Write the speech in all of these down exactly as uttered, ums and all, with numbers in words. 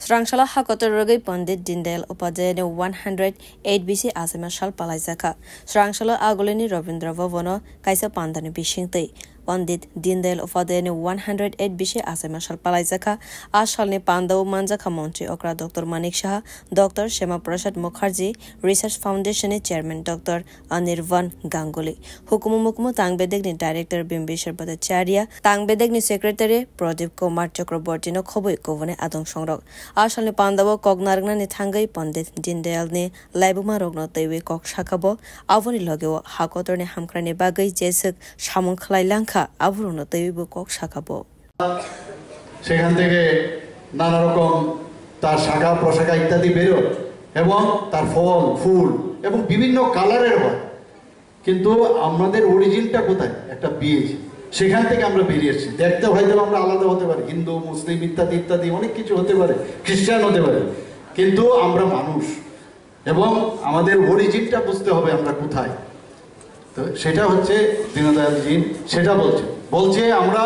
Srangsalo hakotor rwgwi Pandit Dindayal Upadhyayani one hundred eight bisi achaima sal palaijakha. Srangsalo agulini Rabindra Bhavano kaisa pandani bisingtwi Pandit Dindayal Upadhyayani one hundred eight bisi achaima sal palaijakha. A salni pandao manjakha Montri okra Doctor Manik Saha, Doctor Shama Prasad Mukherjee, Research Foundation ni Chairman Doctor Anirban Ganguly, hukumu mukumu Tang Bedekni Director Bimbisar Bhattacharya, Tang Bedekni Secretary Pradip Kumar Chakraborty no khobwi kubuni adong songrok. A salni pandao kok narwknani thangwi Pandit Dindayal ni laibuma rokno twiwi kok sakha bo, aboni logeo hakotorni hamkrai ni bagwi jeswk samung khlai langkha, aborokno twiwi bo kok sakha bo. সেখান থেকে নানা রকম তার শাখা প্রশাখা ইত্যাদি বেরোয় এবং তার ফল ফুল এবং বিভিন্ন কালারের হয়। কিন্তু আমাদের অরিজিনটা কোথায়? একটা বীজ। সেখান থেকে আমরা বেরিয়ে এসেছি। দেখতে হয়তো আমরা আলাদা হতে পারি, হিন্দু, মুসলিম ইত্যাদি ইত্যাদি অনেক কিছু হতে পারে, খ্রিস্টান হতে পারে, কিন্তু আমরা মানুষ এবং আমাদের অরিজিনটা বুঝতে হবে আমরা কোথায়। তো সেটা হচ্ছে দীনদয়ালজি সেটা বলছে, বলছে আমরা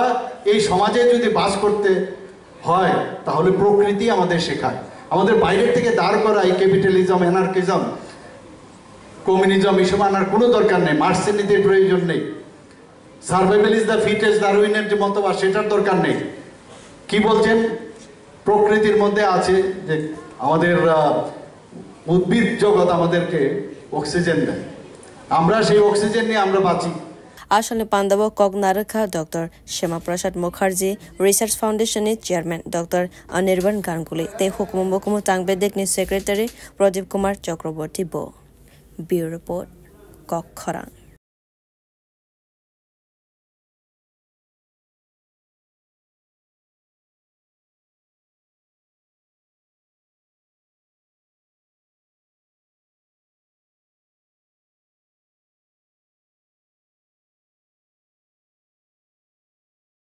এই সমাজে যদি বাস করতে হয় তাহলে প্রকৃতি আমাদের শেখায়। আমাদের বাইরের থেকে দাঁড় করা এই ক্যাপিটালিজম, অ্যানার্কিজম, কমিউনিজম, এইসব আনার কোনো দরকার নেই। মার্কসের নীতির প্রয়োজন নেই। সার্ভাইভাল ইজ দ্য ফিটেস্ট, ডারউইনের যে মতবাদ, সেটার দরকার নেই। কি বলছেন? প্রকৃতির মধ্যে আছে যে আমাদের আহ, উদ্ভিদ জগৎ আমাদেরকে অক্সিজেন দেয়, আমরা সেই অক্সিজেন নিয়ে আমরা বাঁচি। A salni pandao kok narwkha Doctor Shama Prasad Mukherjee, Research Foundation ni Chairman Doctor Anirban Ganguly tei hukumu mukumu Tang Bedekni Secretary Pradip Kumar Chakraborty bo. Bureau Report, Kok Khorang.